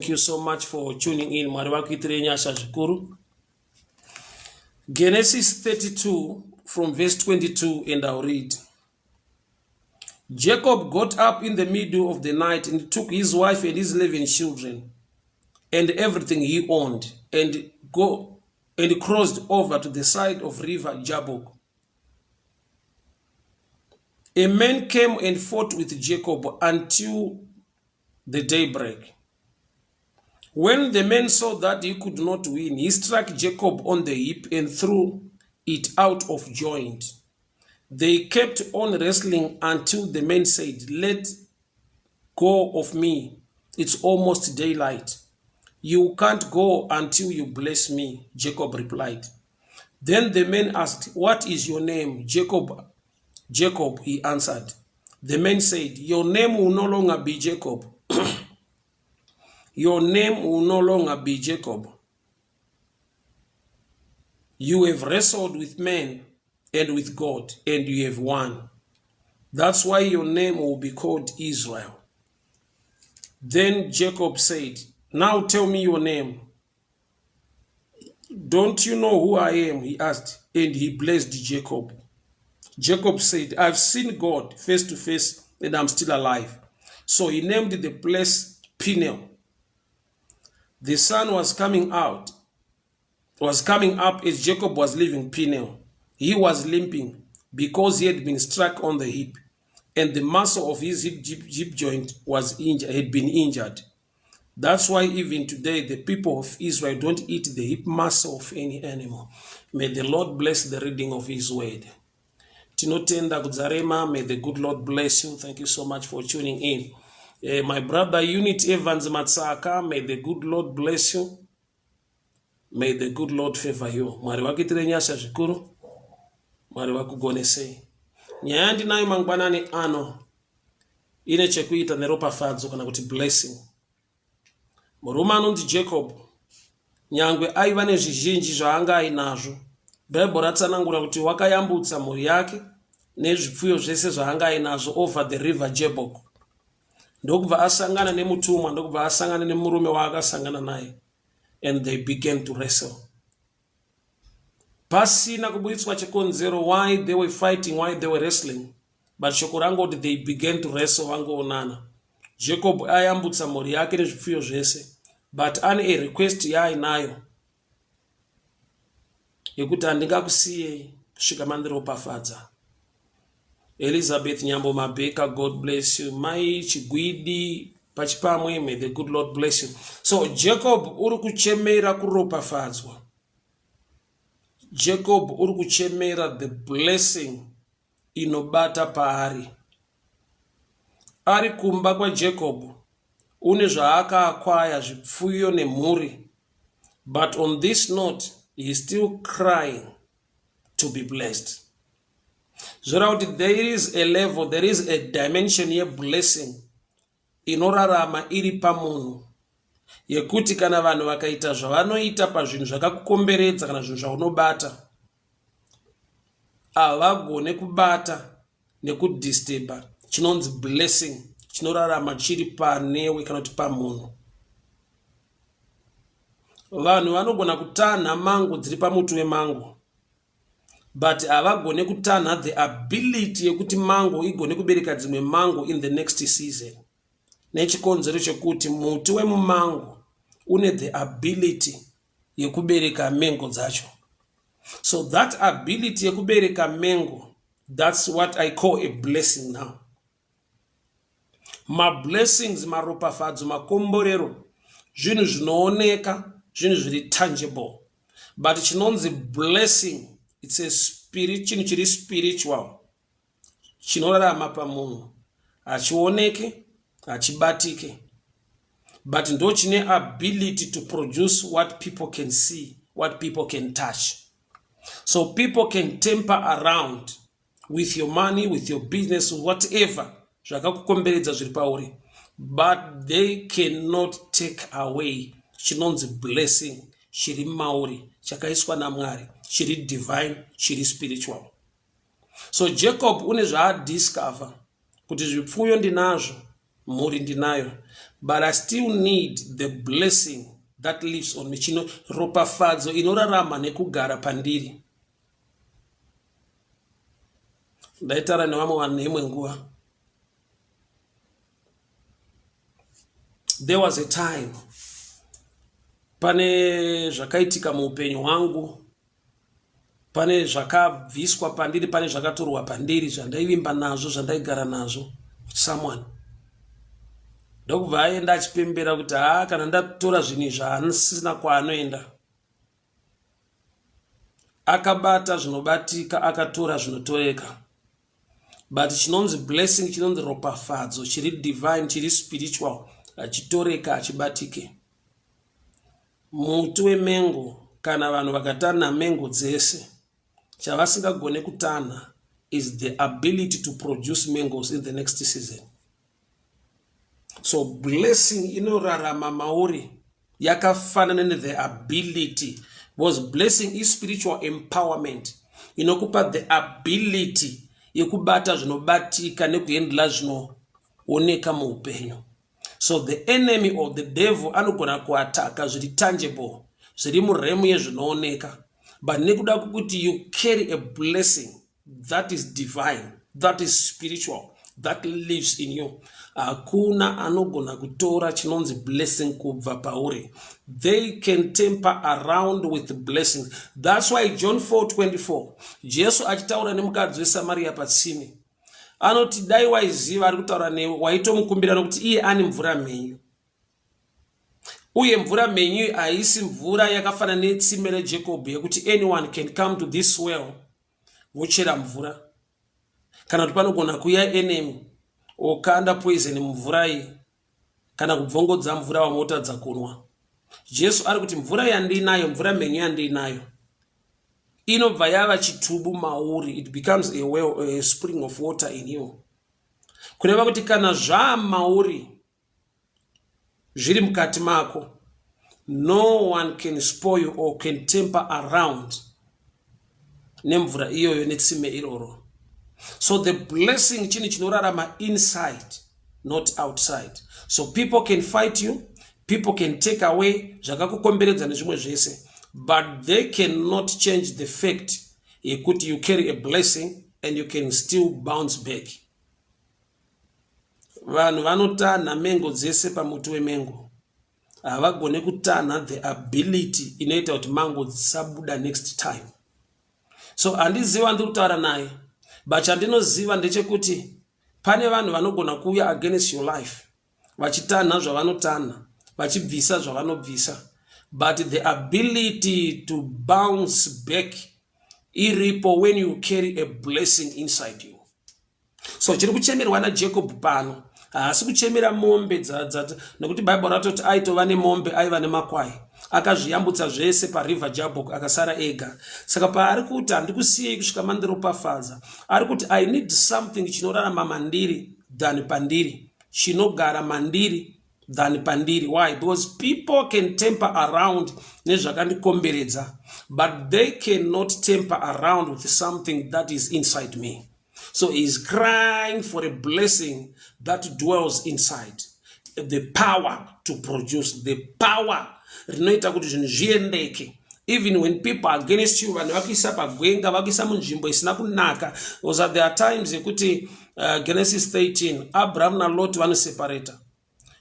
you so much for tuning in. Mwari vakuitirei nyasha zvikuru. Genesis 32 from verse 22, and I'll read. Jacob got up in the middle of the night and took his wife and his 11 children and everything he owned and go and crossed over to the side of River Jabbok. A man came and fought with Jacob until the daybreak. When the man saw that he could not win, he struck Jacob on the hip and threw it out of joint. They kept on wrestling until the man said, "Let go of me. It's almost daylight." "You can't go until you bless me," Jacob replied. Then the man asked, "What is your name?" "Jacob, Jacob," he answered. The man said, "Your name will no longer be Jacob. Your name will no longer be Jacob. You have wrestled with men and with God, and you have won. That's why your name will be called Israel." Then Jacob said, "Now tell me your name." "Don't you know who I am?" he asked, and he blessed Jacob. Jacob said, "I've seen God face to face and I'm still alive." So he named the place Peniel. The sun was coming up as Jacob was leaving Peniel. He was limping because he had been struck on the hip, and the muscle of his hip joint was injured, had been injured. That's why even today the people of Israel don't eat the hip muscle of any animal. May the Lord bless the reading of his word. Tinotenda Kudzarema, may the good Lord bless you. Thank you so much for tuning in. My brother Unit Evans Matsaka, may the good Lord bless you. May the good Lord favor you. Mwari vakuitire nyasha zvikuru. Mwari vakugonesei. Nyaya yandinayo mangwanani ano ine chekuita neropafadzo kana kuti blessing. Murume anonzi Jacob, nyangwe aiva nezvizhinji zvaanga ainazvo, Bhaibheri ratsanangura kuti wakayambutsa mhuri yake nezvipfuyo zvese zvaanga ainazvo over the River Jabbok, ndokubva asangana nemutumwa, ndokubva asangana nemurume waakasangana naye, and they began to wrestle pasina kuburitswa chikonzero why they were fighting, why they were wrestling, but shoko rangoti they began to wrestle vangoonana. Jacob ayambutsa mhuri yake nezvipfuyo zvese, but ane a request yaainayo yekuti handingakusiyei kusvika mandiropafadza. Elizabeth Nyambo Mabheka, God bless you. Mai Chigwidi Pachipamwe, may the good Lord bless you. So Jacob uri kuchemera kuropafadzwa. Jacob uri kuchemera the blessing inobata paari. Ari kumba kwaJacob, une zvaakaakwaya, zvipfuyo nemhuri, but on this note he is still crying to be blessed. Zvoreva kuti there is a level, there is a dimension yeblessing inorarama iri pamunhu, yekuti kana vanhu vakaita zvavanoita pazvinhu zvakakukomberedza kana zvinhu zvaunobata, havagone kubata nekudisturba chinonzi blessing chinorarama chiri panewe kana kuti pamunhu. Vanhu vanogona kutanha mango dziri pamuti wemango, but havagone kutanha the ability yekuti mango igone kubereka dzimwe mango in the next season, nechikonzero chekuti muti wemumango une the ability yekubereka mengo dzacho. So that ability yekubereka mengo, that's what I call a blessing. Now, mablessings, maropafadzo, makomborero, zvinhu zvinooneka, zvinhu zviri tangible, but chinonzi blessing, it's a spirit, chinhu chiri spiritual chinorarama pamunhu, hachioneke, hachibatike, but ndo chine ability to produce what people can see, what people can touch. So people can tamper around with your money, with your business, whatever zvakakukomberedza zviri pauri, but they cannot take away chinonzi blessing chiri mauri, chakaiswa naMwari, chiri divine, chiri spiritual. So Jacob une zvaadiscover kuti zvipfuyo ndinazvo, mhuri ndinayo, But I still need the blessing that lives on me. Chino ropafadzo inorarama nekugara pandiri. Ndaitaura nevamwe vanhu neimwe nguva. There was a time pane zvakaitika muupenyu hwangu pane zvakabviswa pandiri pane zvakatorwa pandiri zvandaivimba nazvo zvandaigara nazvo someone ndokubva aenda achipembera kuti haa kana ndatora zvinhu izvi haasisina kwaanoenda akabata zvinobatika akatora zvinotoreka but chinonzi blessing chinonzi ropafadzo chiri divine chiri spiritual hachitoreka hachibatike Muti wemengo kana vanhu vakatanha mengo dzese chavasingagone kutanha is the ability to produce mangoes in the next season. So blessing inorarama mauri yakafanana nethe ability because blessing is spiritual empowerment inokupa the ability yekubata zvinobatika nekuhendla zvinooneka muupenyu. So the enemy or the devil anogona kuataka zviri tangible, zviri muremu yezvinooneka. But nekuda kwekuti you carry a blessing that is divine, that is spiritual, that lives in you. Hakuna anogona kutora chinonzi blessing kubva pauri. They can temper around with blessings. That's why John 4:24 Jesu achitaura nemukadzi weSamaria patsime anoti dai waiziva ari kutaura newe waitomukumbira nokuti iye ane mvura mhenyu uye mvura mhenyu haisi mvura yakafanana netsime rejacob yekuti anyone can come to this well vochera mvura kana kuti panogona kuya enemy okanda poison mumvura iyi kana kubvongodza mvura vamwe votadza kunwa jesu ari kuti mvura yandiinayo mvura mhenyu yandiinayo inobva yava chitubu mauri it becomes a, well, a spring of water in you kureva kuti kana zvaa mauri zviri mukati mako no one can spoil or can temper around nemvura iyoyo netsime iroro so the blessing chinhu chinorarama inside not outside so people can fight you people can take away zvakakukomberedza nezvimwe zvese but they cannot change the fact yekuti you carry a blessing and you can still bounce back vanhu vanotanha mengo dzese pamuti wemengo havagone kutanha the ability inoita kuti mango dzisabuda next time so handiziva ndiri kutaura naye but chandinoziva ndechekuti pane vanhu vanogona kuuya against your life vachitanha zvavanotanha vachibvisa zvavanobvisa but the ability to bounce back iripo when you carry a blessing inside you so chiri kuchemerwa najacob pano haasi kuchemera mombe nekuti bhaibheri ratoti aitova nemombe aiva nemakwai akazviyambutsa zvese pariver jabok akasara ega saka paari kuti handikusiyei kusvika mandiropafadza ari kuti i need something chinorarama mandiri than pandiri chinogara mandiri than pandiri why because people can temper around nezvakandikomberedza but they cannot temper around with something that is inside me So he's crying for a blessing that dwells inside. The power to produce, the power rinoita kuti zvinhu zviendeke even when people are against you vanhu vakuisa pagwenga vakuisa munzvimbo isina kunaka because there are times yekuti genesis 13 abraham nalot vanoseparata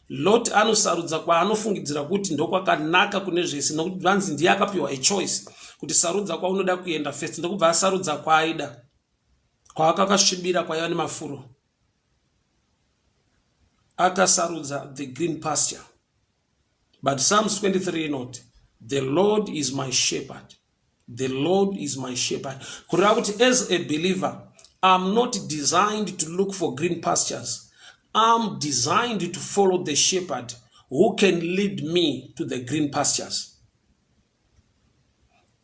Lot anosarudza kwaanofungidzira kuti ndokwakanaka kune zvese nokuti vanzi ndiye akapiwa a choice kuti sarudza kwaunoda kuenda first ndokubva asarudza kwaaida kwaakakasvibira kwaiva nemafuro akasarudza the green pasture but psalms 23 inoti the lord is my shepherd The Lord is my shepherd. Kureva kuti as a believer, I'm not designed to look for green pastures. I'm designed to follow the shepherd who can lead me to the green pastures.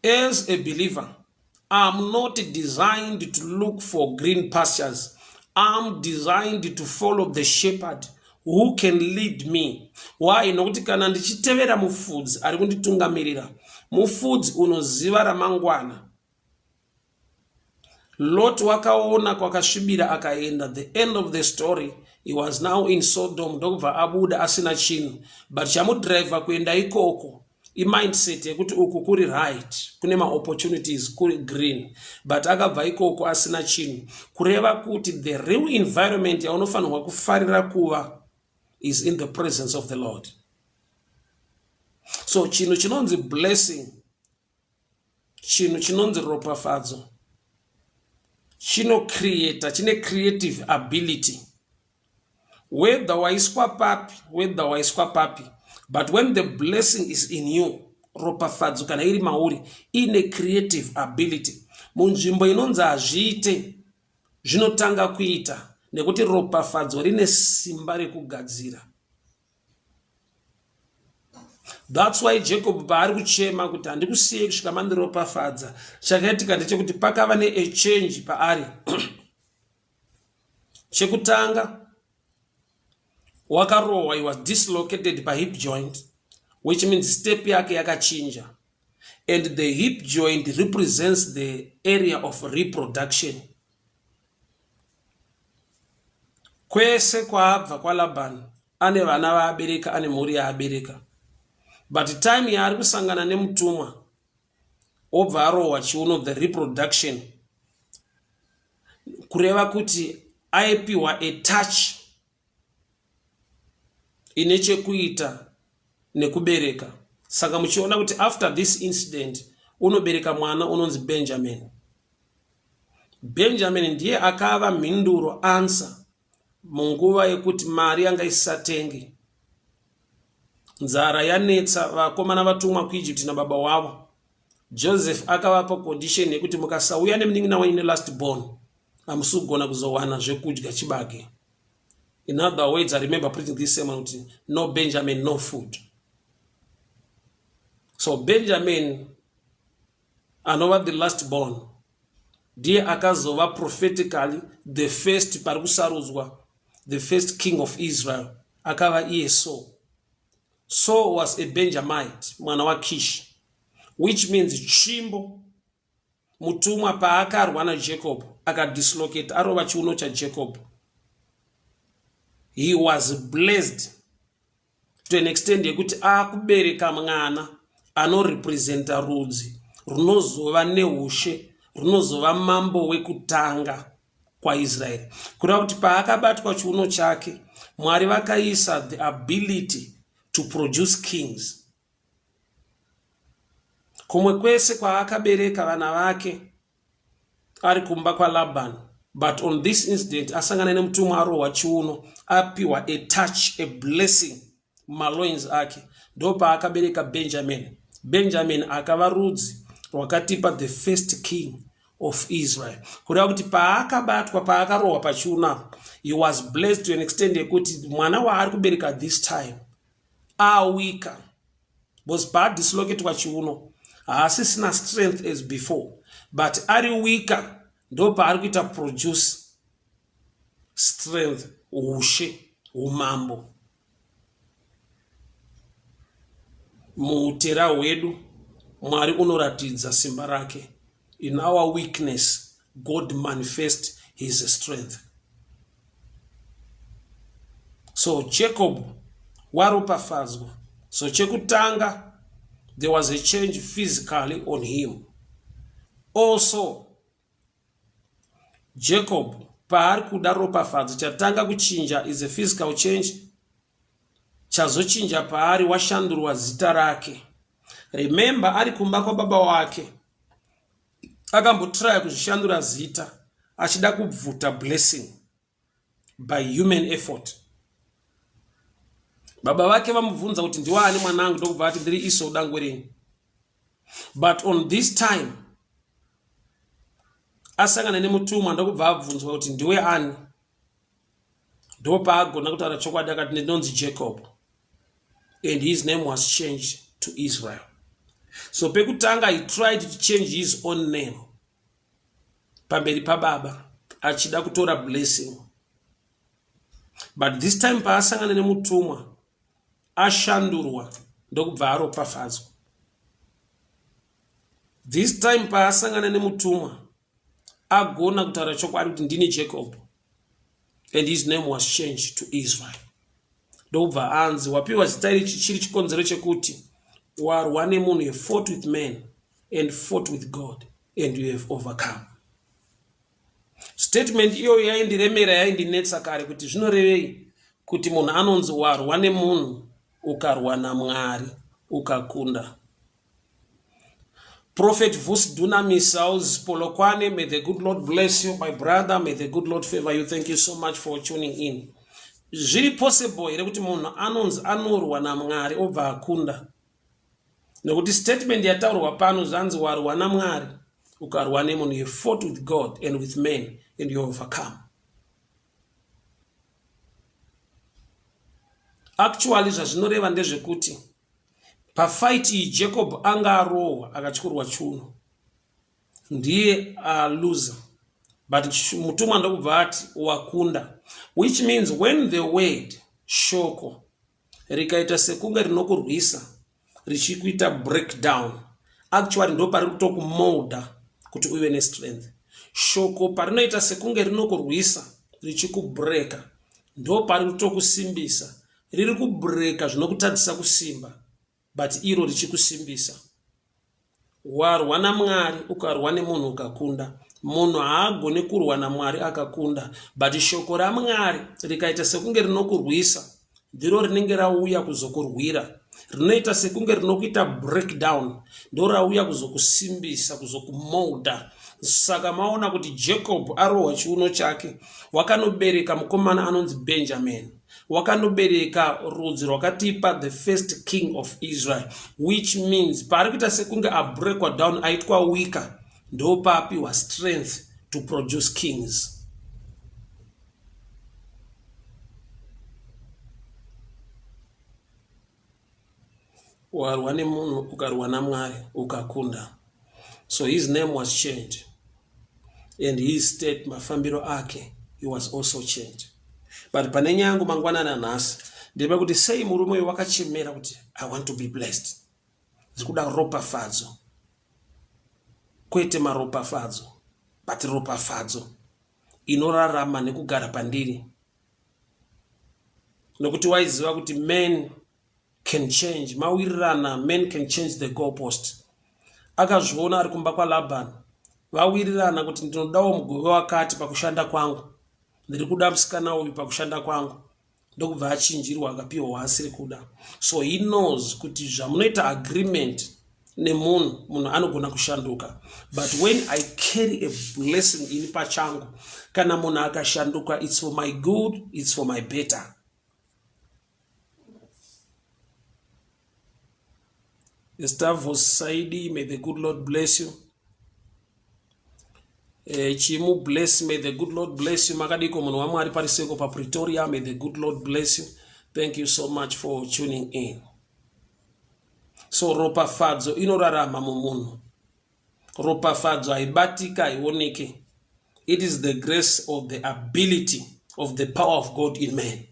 As a believer, I'm not designed to look for green pastures. I'm designed to follow the shepherd who can lead me. Why? Nokuti kana ndichitevera mufudzi ari kunditungamirira, mufudzi unoziva ramangwana. Lot wakaona kwakasvibira akaenda. The end of the story, He was now in Sodom ndokubva abuda asina chinhu but chamudriver kuenda ikoko imindset yekuti uku kuri right kune maopportunities kuri green but akabva ikoko asina chinhu kureva kuti the real environment yaunofanirwa kufarira kuva is in the presence of the Lord. So chinhu chinonzi blessing, chinhu chinonzi ropafadzo chinocreata, chine creative ability whether waiswa papi, whether waiswa papi, but when the blessing is in you, ropafadzo kana iri mauri ine creative ability. Munzvimbo inonzi hazviite zvinotanga kuita nekuti ropafadzo rine simba rekugadzira. That's why Jacob paari kuchema kuti handikusiye kusvika mandiropafadza, chakaitika ndechekuti pakava neachange paari. Chekutanga wakarohwa, he was dislocated pahip joint, which means step yake yakachinja, and the hip joint represents the area of reproduction. Kwese kwaabva kwaLabhani ane vana vaabereka, ane mhuri yaabereka, but time yaari kusangana nemutumwa obva arohwa chiuno, the reproduction, kureva kuti aipiwa a touch ine chekuita nekubereka. Saka muchiona kuti after this incident unobereka mwana unonzi Benjamin. Benjamin ndiye akava mhinduro, answer munguva yekuti mari yanga isisatenge, nzara yanetsa, vakomana vatumwa kuEgypt nababa wavo Joseph akavapa condition yekuti mukasauya nemunin'ina wenyu nelast born hamusi kugona kuzowana zvekudya chibage. In other words, I remember preaching this sermon kuti no Benjamin, no food. So Benjamin anova the last born ndiye akazova prophetically the first pari kusarudzwa the first king of Israel akava iye Saul. Saul was a Benjamite, mwana waKish, which means tsvimbo. Mutumwa paakarwa naJacob akadislocate arova chiuno chaJacob. He was blessed to an extent yekuti akubereka mwana anorepresenta rudzi runozova neushe, runozova mambo wekutanga kwaIsraeri. Kureva kuti paakabatwa chiuno chake, Mwari vakaisa the ability to produce kings. Kumwe kwese kwaakabereka vana vake ari kumba kwaLaban, but on this incident asangana nemutumwa arohwa chiuno, apiwa a touch, a blessing maloins ake, ndopaakabereka Benjamin. Benjamin akava rudzi rwakatipa the first king of Israel. Kureva kuti paakabatwa, paakarohwa pachiuno, he was blessed to an extent yekuti mwana waari kubereka this time awika, because paadislocatwa chiuno haasisina strength as before, but ari weaker, ndo paari kuita produce strength, ushe, umambo. Muutera hwedu Mwari unoratidza simba rake. In our weakness God manifest his strength. So Jacob waropafadzwa. So chekutanga, there was a change physically on him. Also Jacob paari kuda ropafadzo, chatanga kuchinja is a physical change. Chazochinja paari, washandurwa zita rake. Remember, ari kumba kwababa wake akambotraya kuzvishandura zita achida kubvuta blessing by human effort. Baba vake vamubvunza kuti ndiwaani mwanangu, ndokubva ati ndiri Esau dangwe renyu. But on this time asangana nemutumwa ndokubva abvunzwa kuti ndiwe ani, ndopaagona kutaura chokwadi akati ndinonzi Jacob, and his name was changed to Israel. So pekutanga he tried to change his own name pamberi pababa achida kutora blessing, but this time paasangana nemutumwa ashandurwa ndokubva aropafadzwa. This time paasangana nemutumwa agona kutaura chokwadi kuti ndini Jacob. And his name was changed to Israel. Ndokubva anzi wapiwa zita iri chiri chikonzero chekuti warwa nemunhu, you fought with men and fought with God and you have overcome. Statement iyoyo yaindiremera, yaindinetsa kare kuti zvinorevei kuti munhu anonzi warwa nemunhu ukarwa naMwari ukakunda. Prophet Vus Dunamis House Polokwane, may the good Lord bless you, my brother. May the good Lord favor you. Thank you so much for tuning in. Zviri possible here kuti munhu anonzi anorwa naMwari obva akunda? Nekuti statement yataurwa pano zvanzi warwa naMwari ukarwa nemunhu, you fought with God and with men and you overcome. Actually zvazvinoreva ndezvekuti pafight iyi Jacob anga arohwa akatyorwa chuno, ndiye aloser, but mutumwa ndokubva ati wakunda, which means when the word, shoko rikaita sekunge rinokurwisa richikuita breakdown, actually ndo pari kutokumolda kuti uve nestrength. Shoko parinoita sekunge rinokurwisa richikubreka, ndo pari kutokusimbisa. Riri kubreka zvinokutadzisa kusimba, but iro richikusimbisa. Warwa naMwari ukarwa nemunhu ukakunda. Munhu haagoni kurwa naMwari akakunda, but shoko raMwari rikaita sekunge rinokurwisa, ndiro rinenge rauya kuzokurwira. Rinoita sekunge rinokuita breakdown, ndo rauya kuzokusimbisa, kuzokumolda. Saka maona kuti Jacob arohwa chiuno chake, wakanobereka mukomana anonzi Benjamin, wakanobereka rudzi rwakatipa the first king of Israel, which means paari kuita sekunge abreakwa down, aitwa weaker, ndopaapiwa strength to produce kings. Warwa nemunhu ukarwa naMwari ukakunda. So his name was changed and his state, mafambiro ake, he was also changed. But pane nyaya yangu mangwanani anhasi ndepekuti sei murume uyu wakachemera kuti I want to be blessed, ndiri kuda ropafadzo, kwete maropafadzo but ropafadzo inorarama nekugara pandiri, nokuti waiziva kuti men can change, mawirirana, men can change the goalpost. Akazviona ari kumba kwaLaban, vawirirana kuti ndinodawo mugove wakati pakushanda kwangu, ndiri kuda musikana uyu pakushanda kwangu, ndokubva achinjirwa akapiwa waasiri kuda. So he knows kuti zvamunoita agreement nemunhu, munhu anogona kushanduka, but when I carry a blessing ini pachangu, kana munhu akashanduka, it's for my good, it's for my better. Stavos Saidi, may the good Lord bless you. Chimu bless, may the good Lord bless you. Makadiko munhu waMwari pariseko paPretoria, may the good Lord bless you. Thank you so much for tuning in. So ropafadzo inorarama mumunhu. Ropafadzo haibatika, haioneke. It is the grace of the ability of the power of God in man.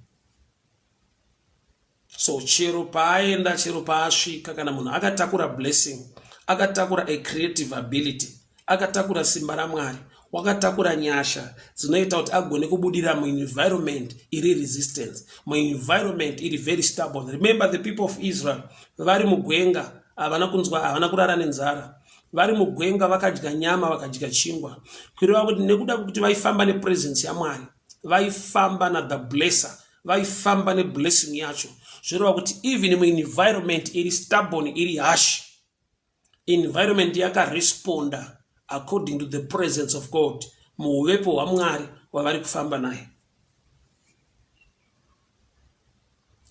So chero paaenda, chero paasvika, kana munhu akatakura blessing, akatakura a creative ability, akatakura simba raMwari, wakatakura nyasha dzinoita kuti agone kubudira muenvironment iri resistance, muenvironment iri very stubborn. Remember the people of Israel vari mugwenga, havana kunzwa, havana kurara nenzara. Vari mugwenga vakadya nyama, vakadya chingwa, kureva kuti nekuda kwekuti vaifamba nepresence yaMwari, vaifamba nathe blesser, vaifamba neblessing yacho, zvoreva kuti even muenvironment iri stubborn, iri harsh environment, yakaresponda according to the presence of God, muuvepo hwaMwari wavari kufamba naye.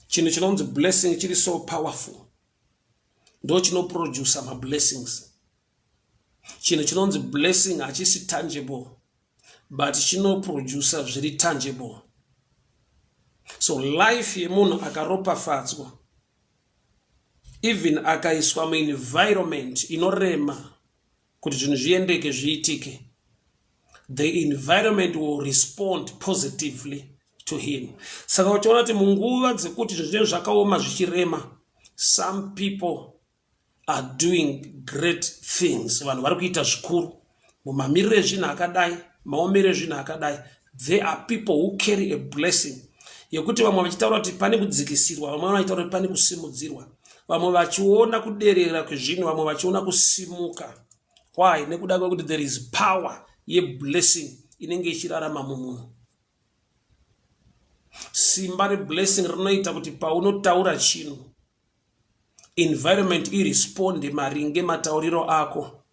Chinhu chinonzi blessing chiri so powerful, ndo chinoproduca mablessings. Chinhu chinonzi blessing hachisi tangible, but chinoproduca zviri tangible. So life yemunhu akaropafadzwa, even akaiswa muenvironment inorema kuti zvinhu zviendeke, zviitike, the environment will respond positively to him. Saka uchiona kuti munguva dzekuti zvinhu zvinenge zvakaoma, zvichirema, some people are doing great things. Vanhu vari kuita zvikuru mumamiriro ezvinhu akadai, maomero ezvinhu akadai. There are people who carry a blessing yekuti vamwe vachitaura kuti pane kudzikisirwa, vamwe vachitaura kuti pane kusimudzirwa, vamwe vachiona kuderera kwezvinhu, vamwe vachiona kusimuka. Why? Nekuda kwekuti there is power yeblessing inenge ichirarama mumunhu. Simba reblessing rinoita kuti paunotaura chinhu environment iresponde maringe matauriro ako.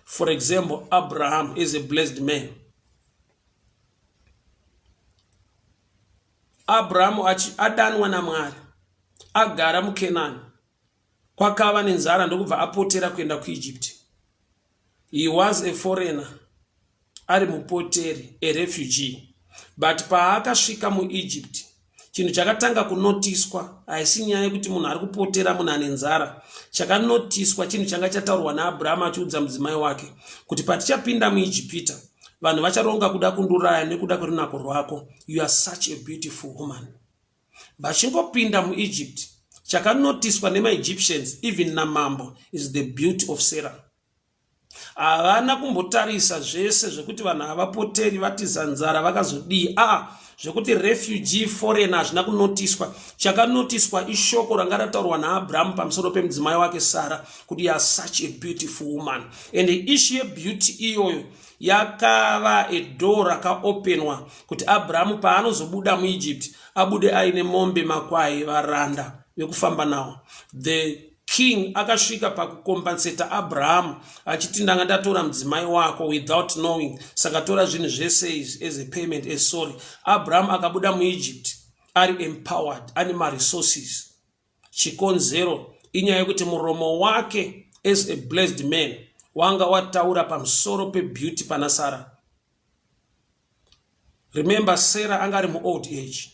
For example, Abraham is a blessed man. Abrahamu adanwa naMwari agara muKenani, kwakava nenzara ndokubva apotera kuenda kuEgypt. He was a foreigner, ari mupoteri, a refugee. But paakasvika muEgypt, chinhu chakatanga kunotiswa haisi nyaya yekuti munhu ari kupotera munhu ane nzara. Chakanotiswa chinhu changa chataurwa naAbrahamu achiudza mudzimai wake kuti patichapinda muIjipita, vanhu vacharonga kuda kunduraya nekuda kwerunako rwako. You are such a beautiful woman. Vachingopinda muEgypt, chakanotiswa nemaEgyptians even namambo is the beauty of Sarah. Havana kumbotarisa zvese zvekuti vanhu havapoteri vatiza nzara vakazodii a ah, zvekuti refugee foreigner hazvina kunotiswa. Chakanotiswa ishoko ranga rataurwa naAbrahamu pamusoro pemudzimai wake Sara kuti you are such a beautiful woman. And issue yebeauty iyoyo yakava a door rakaopenwa kuti Abrahamu paanozobuda muEgypt abude aine mombe, makwai, varanda vekufamba nawo. The king akasvika pakukompanseta Abrahamu achiti ndanga ndatora mudzimai wako without knowing, saka tora zvinhu zvese izvi as a payment, as sorry. Abrahamu akabuda muEgypt ari empowered, ane maresources. Chikonzero inyaya yekuti muromo wake as a blessed man wanga wataura pamusoro pebeauty pana Sara. Remember, Sarah anga ari muold age,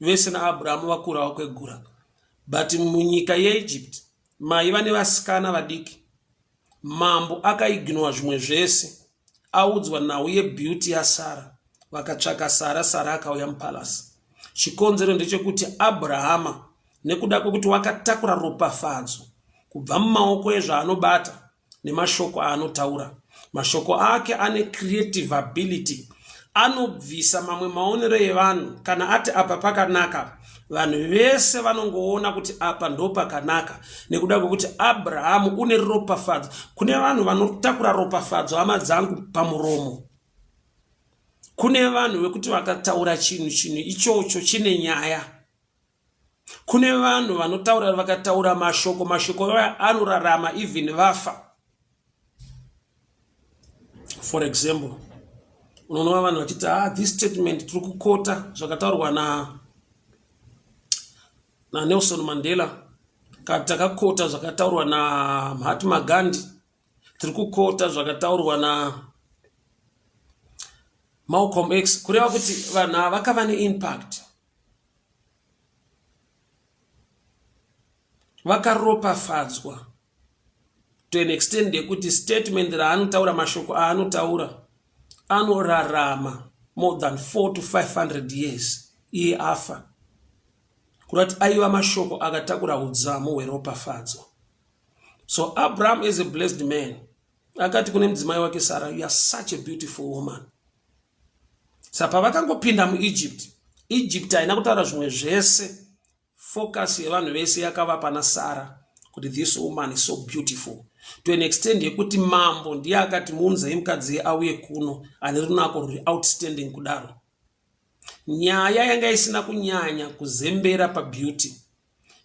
vese naAbrahamu vakura vakwegura, but munyika yeEgypt maiva nevasikana vadiki. Mambo akaignowa zvimwe zvese, audzwa nhau yebeauty yaSara. Vakatsvaka Sara, Sara akauya mupalasi. Chikonzero ndechekuti Abrahama, nekuda kwekuti wakatakura ropafadzo kubva mumaoko ezvaanobata nemashoko aanotaura, mashoko ake ane creative ability, anobvisa mamwe maonero evanhu. Kana ati apa pakanaka, vanhu vese vanongoona kuti apa ndo pakanaka, nekuda kwekuti Abrahamu une ropafadzo. Kune vanhu vanotakura ropafadzo, hama dzangu, pamuromo. Kune vanhu vekuti vakataura chinhu, chinhu ichocho chine nyaya. Kune vanhu vanotaura, vakataura mashoko, mashoko anorarama even vafa. For example, unoona vanhu vachiti, ah, this statement tiri kukota zvakataurwa na naNelson Mandela, kana takakota zvakataurwa naMahatma Gandhi, tiri kukota zvakataurwa na Malcolm X, kureva kuti vanhu ava vakava neimpact, vakaropafadzwa to an extent yekuti statement raanotaura, mashoko aanotaura anorarama more than 4 to 500 years iye afa, kureva kuti aiva mashoko akatakura udzamu hweropafadzo. So Abraham is a blessed man, akati kune mudzimai wake Sarah, you are such a beautiful woman. Saka pavakangopinda muEgypt, Egypt haina kutaura zvimwe zvese, focus yevanhu vese yakava pana Sara, kuti this woman is so beautiful, to an extent yekuti mambo ndiye akati muunzei mukadzi auye kuno ane runako rwuri outstanding kudaro. Nyaya yanga isina kunyanya kuzembera pabeauty.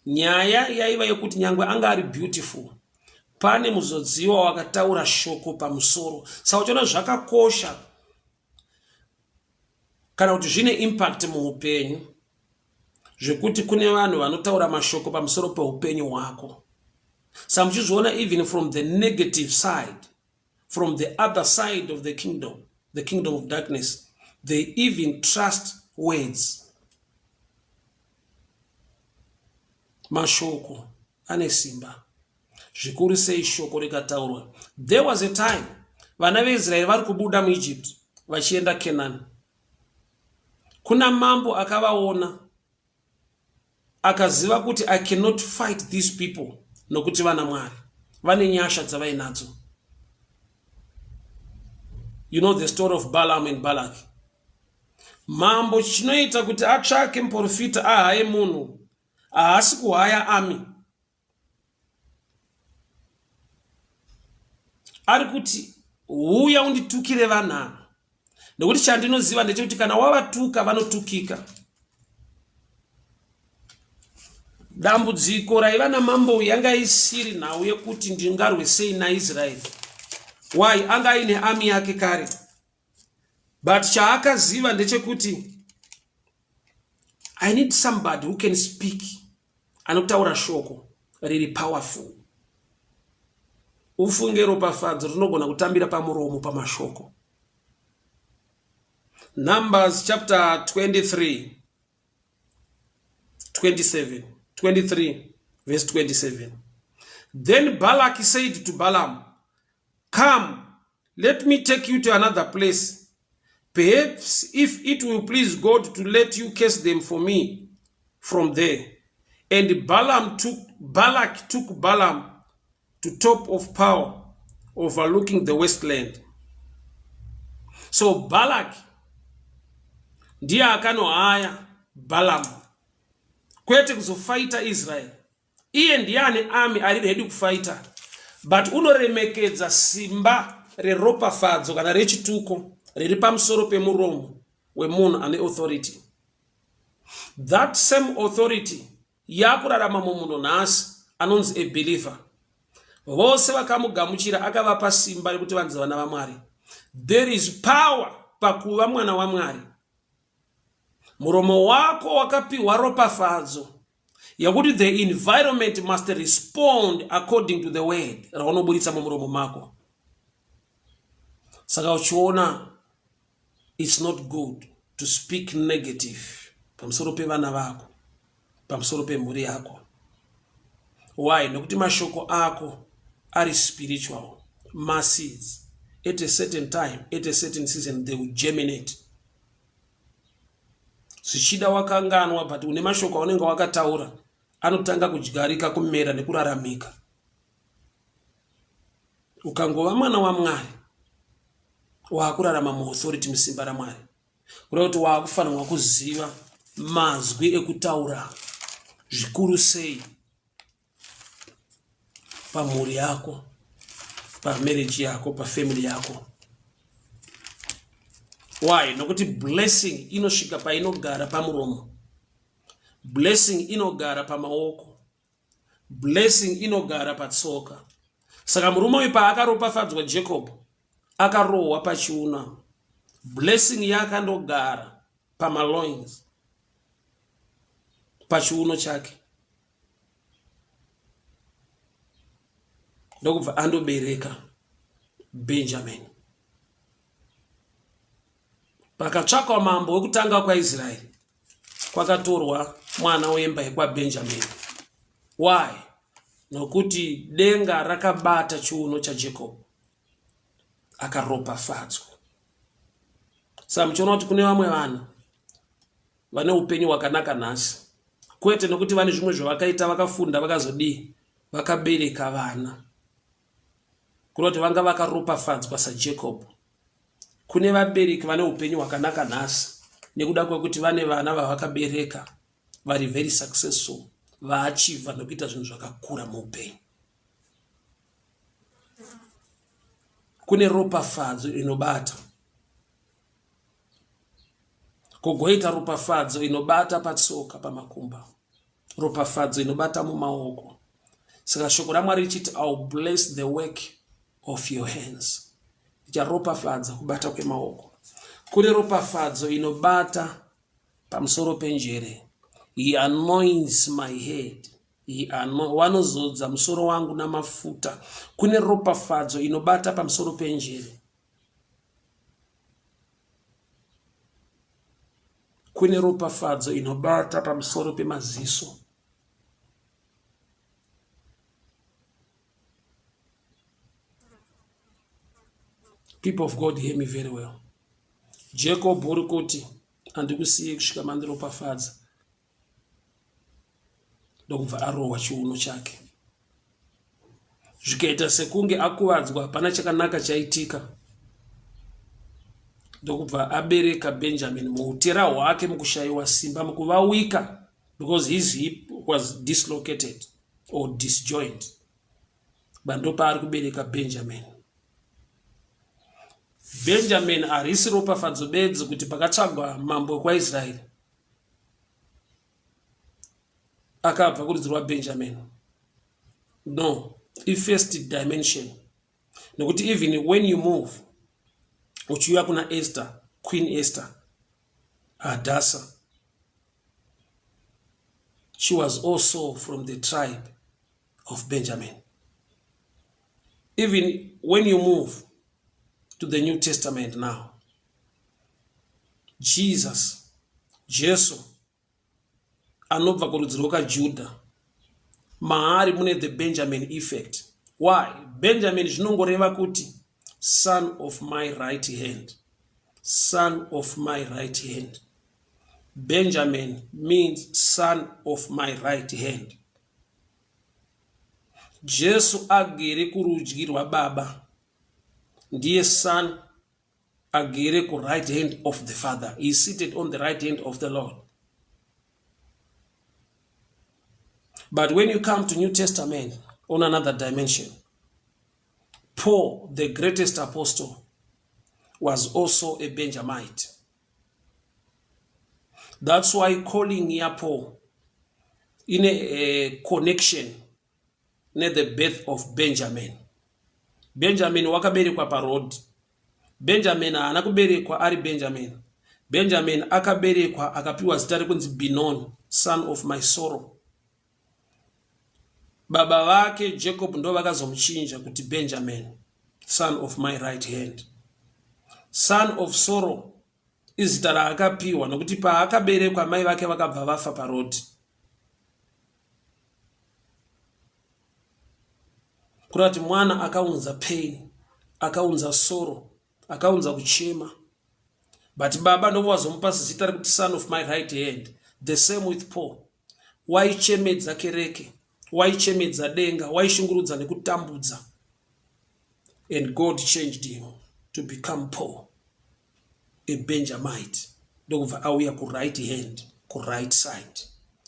Nyaya yaiva yekuti nyangwe anga ari beautiful, pane muzodziwa wakataura shoko pamusoro. Saka uchiona zvakakosha kana kuti zvine impact muupenyu zvekuti kune vanhu vanotaura mashoko pamusoro peupenyu hwako. Saka muchizviona, even from the negative side, from the other side of the kingdom, the kingdom of darkness, they even trust words. Mashoko ane simba zvikuru sei shoko rikataurwa. There was a time vana veIsraeri vari kubuda muEgypt vachienda Kenani. Kuna mambo akavaona akaziva kuti I cannot fight these people nokuti vana Mwari vane nyasha dzavainadzo. You know the story of Balaam and Balak. Mambo chinoita kuti atsvake muprofita ahaye munhu, haasi kuhaya army. Ari kuti huya unditukire vanhu ava, nekuti chandinoziva ndechekuti kana wavatuka vanotukika. Dambudziko raiva namambo uyu yanga isiri nhau yekuti ndingarwe sei naIsraeri. Why? Anga aine army yake kare. But chaakaziva ndechekuti I need somebody who can speak, anotaura shoko riri powerful. Ufunge ropafadzo rinogona kutambira pamuromo pamashoko. Numbers chapter 23 27 23 verse 27. Then Balak said to Balaam, Come, let me take you to another place. Perhaps if it will please God to let you curse them for me from there. And Balak took Balaam to top of power overlooking the wasteland. So Balak ndiye akanohaya Balaam kwete kuzofaita Israel. Iye ndiye ane army ari ready kufaita, but unoremekedza simba reropafadzo kana rechituko riri pamusoro pemuromo wemunhu ane authority. That same authority yakurarama mumunhu nhasi anonzi a believer. Vose vakamugamuchira akavapa simba rekuti vanzi vana vaMwari. There is power pakuva mwana waMwari. Muromo wako wakapiwa ropafadzo yekuti the environment must respond according to the word raunoburitsa mumuromo mako. Saka uchiona it's not good to speak negative pamusoro pevana vako, pamusoro pemhuri yako. Why? Nekuti mashoko ako ari spiritual maseeds. At a certain time, at a certain season, they will germinate. Zvichida wakanganwa, but une mashoko aunenge wakataura anotanga kudyarika, kumera nekuraramika. Ukangova mwana waMwari, waakurarama muauthority, musimba raMwari, kureva kuti waakufanirwa kuziva mazwi ekutaura zvikuru sei pamhuri yako, pamarriage yako, pafamily yako. Why? Nokuti blessing inosvika painogara pamuromo, blessing inogara pamaoko, blessing inogara patsoka. Saka murume uyu paakaropafadzwa Jacob, akarohwa pachiuno, blessing yakandogara pamaloins, pachiuno chake, ndokubva andobereka Benjamin. Pakatsvakwa mambo wekutanga kwaIsraeri, kwakatorwa mwana wemba yekwaBenjamin. Why? Nokuti denga rakabata chiuno chaJacob, akaropafadzwa. Saka muchiona kuti kune vamwe vanhu vane upenyu hwakanaka nhasi, kwete nokuti vane zvimwe zvavakaita, vakafunda, vakazodii, vakabereka vana, kureva kuti vanga vakaropafadzwa saJacob. Kune vabereki vane upenyu hwakanaka nhasi nekuda kwekuti vane vana vavakabereka vari very successful, vaachivha nekuita zvinhu zvakakura muupenyu. Kune ropafadzo inobata, kogoita ropafadzo inobata patsoka, pamakumba, ropafadzo inobata mumaoko. Saka shoko raMwari richiti, I'll bless the work of your hands, icharopafadza kubata kwemaoko. Kune ropafadzo inobata pamusoro penjere. He anoints my head, vanozodza musoro wangu namafuta. Kune ropafadzo inobata pamusoro penjere. Kune ropafadzo inobata pamusoro pemaziso. People of God, hear me very well. Jacob uri kuti handikusiye kusvika mandiropafadza, ndokubva arohwa chiuno chake, zvikaita sekunge akuvadzwa, hapana chakanaka chaitika. Ndokubva abereka Benjamin muutera hwake mukushayiwa simba mukuvawika because his hip was dislocated or disjoined. But ndopaari kubereka Benjamin. Benjamin harisi ropafadzo bedzi kuti pakatsvagwa mambo wekwaIsraeri akabva kurudzi rwaBenjamin. No, ifirst dimension nekuti even when you move uchiuya kuna Esther, Queen Esther Hadassah, she was also from the tribe of Benjamin. Even when you move to the New Testament now, Jesus, Jesu anobva kurudzi rwekaJudha, maari mune the Benjamin effect. Why? Benjamin zvinongoreva kuti son of my right hand. Son of my right hand. Benjamin means son of my right hand. Jesu agere kurudyi rwababa ndiye son agere kuright hand of the father. He is seated on the right hand of the Lord. But when you come to New Testament on another dimension, Paul, the greatest apostle, was also a Benjamite. That's why calling yaPaul ine a connection nethe birth of Benjamin. Benjamin wakaberekwa paroad. Benjamin haana kuberekwa ari Benjamin. Benjamin akaberekwa akapiwa zita rekunzi Binon, son of my sorrow. Baba vake Jacob ndo vakazomuchinja kuti Benjamin, son of my right hand. Son of sorrow izita raakapiwa nokuti paakaberekwa mai vake vakabva vafa parodi. Kureva kuti mwana akaunza pain, akaunza sorrow, akaunza kuchema. But baba ndovo vazomupa zita rekuti son of my right hand. The same with Paul. Waichemedza kereke, waichemedza denga, waishungurudza nekutambudza. And God changed him to become Paul, a Benjamite. Ndokubva auya ku right hand, ku right side.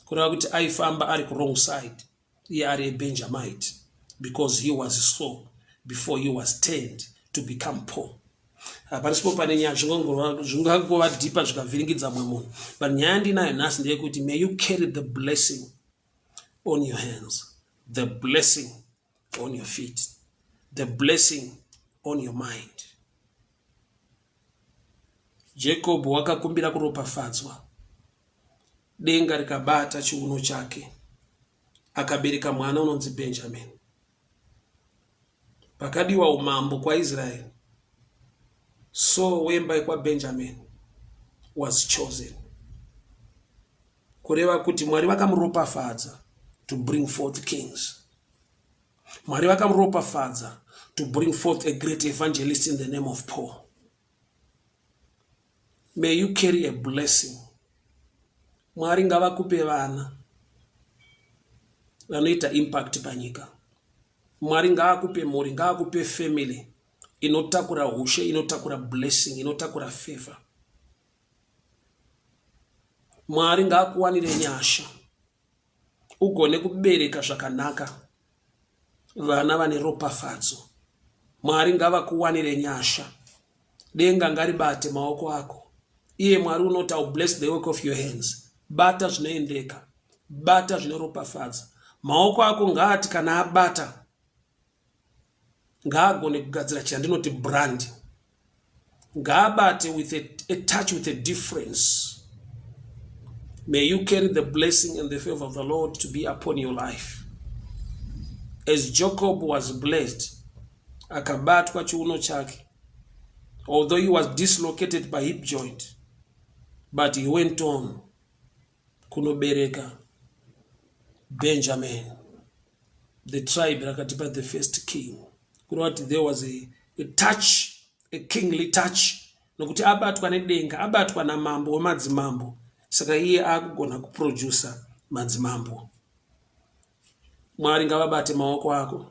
Kureva kuti aifamba ari ku wrong side, iye ari a Benjamite, because he was so before he was turned to become Paul. Hapanisipo pane nyaya zvingangova dhipa zvikavhiringidza mumwe munhu, but nyaya yandinayo nhasi ndeyekuti may you carry the blessing on your hands, the blessing on your feet, the blessing on your mind. Jacob wakakumbira kuropafadzwa, denga rikabata chiuno chake, akabereka mwana unonzi Benjamin. Pakadiwa umambo kwaIsraeri, so wemba yekwaBenjamin was chosen. Kureva kuti Mwari vakamuropafadza to bring forth kings. Mwari vakamuropafadza to bring forth a great evangelist in the name of Paul. May you carry a blessing. Mwari ngavakupe vana vanoita impact panyika. Mwari ngaakupe mhuri, ngaakupe family inotakura hushe, inotakura blessing, inotakura favor. Mwari ngaakuwanire nyasha ugone kubereka zvakanaka vana vane ropafadzo. Mwari ngavakuwanire nyasha, denga ngaribate maoko ako. Iye Mwari unoti, I will bless the work of your hands. Bata zvinoendeka, bata zvinoropafadza. Maoko ako ngaati kana abata ngaagone kugadzira chandinoti brand. Ngaabate with a touch with a difference. May you carry the blessing and the favor of the Lord to be upon your life. As Jacob was blessed, akabatwa chiuno chake, although he was dislocated by hip joint, but he went on kunobereka Benjamin, the tribe rakatipa the first king. Kureva kuti there was a touch, a kingly touch, nokuti abatwa nedenga, abatwa namambo wemadzimambo, saka iye akugona kuproducer madzimambo. Mwari ngavabate maoko ako,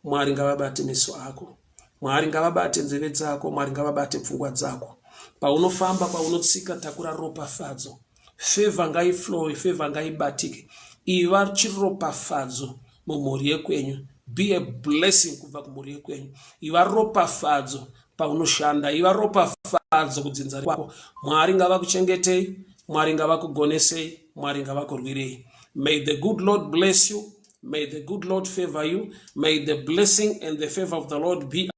Mwari ngavabate meso ako, Mwari ngavabate nzeve dzako, Mwari ngavabate pfungwa dzako. Paunofamba, paunotsika, takura ropafadzo. Favor ngaiflowe, favor ngaibatike. Iva chiropafadzo mumhuri yekwenyu. Be a blessing kubva kumhuri yekwenyu. Iva ropafadzo paunoshanda, iva ropafadzo kudzinza kwako. Mwari ngavakuchengetei, Mwari ngavakugonesei, Mwari ngavakurwirei. May the good Lord bless you. May the good Lord favor you. May the blessing and the favor of the Lord be